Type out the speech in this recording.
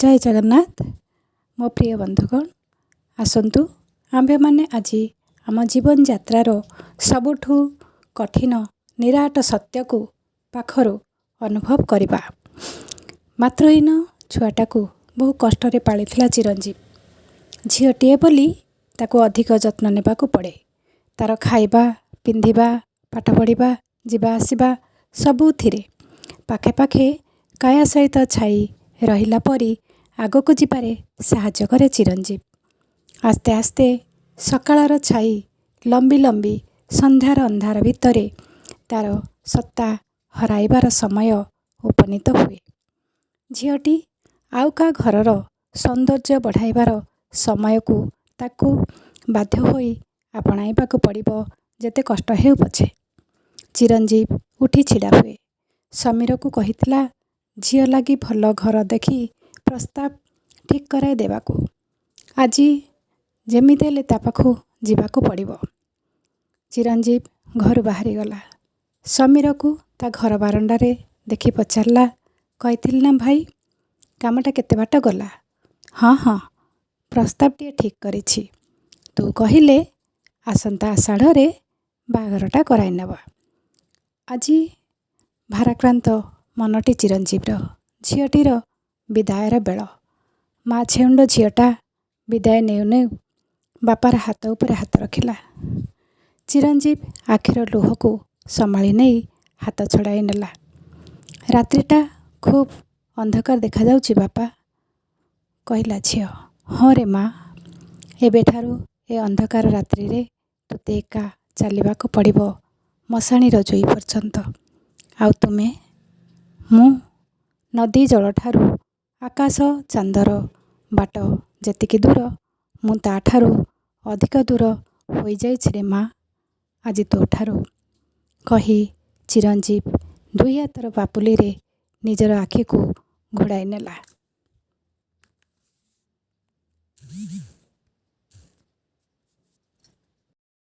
ଜୟ ଜଗନ୍ନାଥ। ମୋ ପ୍ରିୟ ବନ୍ଧୁଗଣ, ଆସନ୍ତୁ ଆମ୍ଭେମାନେ ଆଜି ଆମ ଜୀବନ ଯାତ୍ରାର ସବୁଠୁ କଠିନ ନିରାଟ ସତ୍ୟକୁ ପାଖରୁ ଅନୁଭବ କରିବା। ମାତୃହୀନ ଛୁଆଟାକୁ ବହୁ କଷ୍ଟରେ ପାଳିଥିଲା ଚିରଞ୍ଜୀବ। ଝିଅଟିଏ ବୋଲି ତାକୁ ଅଧିକ ଯତ୍ନ ନେବାକୁ ପଡ଼େ। ତା'ର ଖାଇବା, ପିନ୍ଧିବା, ପାଠ ପଢ଼ିବା, ଯିବା ଆସିବା ସବୁଥିରେ ପାଖେ ପାଖେ କାୟା ସହିତ ଛାଇ ରହିଲା ପରି ଆଗକୁ ଯିବାରେ ସାହାଯ୍ୟ କରେ ଚିରଞ୍ଜୀବ। ଆସ୍ତେ ଆସ୍ତେ ସକାଳର ଛାଇ ଲମ୍ବି ଲମ୍ବି ସନ୍ଧ୍ୟାର ଅନ୍ଧାର ଭିତରେ ତା'ର ସତ୍ତା ହରାଇବାର ସମୟ ଉପନୀତ ହୁଏ। ଝିଅଟି ଆଉ କାହା ଘରର ସୌନ୍ଦର୍ଯ୍ୟ ବଢ଼ାଇବାର ସମୟକୁ ତାକୁ ବାଧ୍ୟ ହୋଇ ଆପଣାଇବାକୁ ପଡ଼ିବ, ଯେତେ କଷ୍ଟ ହେଉ ପଛେ। ଚିରଞ୍ଜୀବ ଉଠି ଛିଡ଼ା ହୁଏ। ସମୀରକୁ କହିଥିଲା ଝିଅ ଲାଗି ଭଲ ଘର ଦେଖି ପ୍ରସ୍ତାବ ଠିକ୍ କରାଇ ଦେବାକୁ। ଆଜି ଯେମିତି ହେଲେ ତା' ପାଖକୁ ଯିବାକୁ ପଡ଼ିବ। ଚିରଞ୍ଜୀବ ଘରୁ ବାହାରିଗଲା। ସମୀରକୁ ତା' ଘର ବାରଣ୍ଡାରେ ଦେଖି ପଚାରିଲା, କହିଥିଲି ନା ଭାଇ, କାମଟା କେତେ ବାଟ ଗଲା? ହଁ ହଁ, ପ୍ରସ୍ତାବଟିଏ ଠିକ୍ କରିଛି। ତୁ କହିଲେ ଆସନ୍ତା ଆଷାଢ଼ରେ ବାହାଘରଟା କରାଇ ନେବା। ଆଜି ଭାରାକ୍ରାନ୍ତ ମନଟି ଚିରଞ୍ଜୀବର। ଝିଅଟିର ବିଦାୟର ବେଳ। ମା ଛେଉଣ୍ଡ ଝିଅଟା ବିଦାୟ ନେଉ ନେଉ ବାପାର ହାତ ଉପରେ ହାତ ରଖିଲା। ଚିରଞ୍ଜୀବ ଆଖିର ଲୁହକୁ ସମ୍ଭାଳି ନେଇ ହାତ ଛଡ଼ାଇ ନେଲା। ରାତ୍ରିଟା ଖୁବ୍ ଅନ୍ଧକାର ଦେଖାଯାଉଛି ବାପା, କହିଲା ଝିଅ। ହଁ ରେ ମା, ଏବେଠାରୁ ଏ ଅନ୍ଧକାର ରାତ୍ରିରେ ତୋତେ ଏକା ଚାଲିବାକୁ ପଡ଼ିବ ମଶାଣିର ଜୁଇ ପର୍ଯ୍ୟନ୍ତ। ଆଉ ତୁମେ? ମୁଁ ନଦୀ ଜଳଠାରୁ ଆକାଶ ଚାନ୍ଦର ବାଟ ଯେତିକି ଦୂର, ମୁଁ ତା'ଠାରୁ ଅଧିକ ଦୂର ହୋଇଯାଇଛି ରେ ମା ଆଜି ତୋଠାରୁ, କହି ଚିରଞ୍ଜୀବ ଦୁଇ ହାତର ପାପୁଲିରେ ନିଜର ଆଖିକୁ ଘୋଡ଼ାଇ ନେଲା।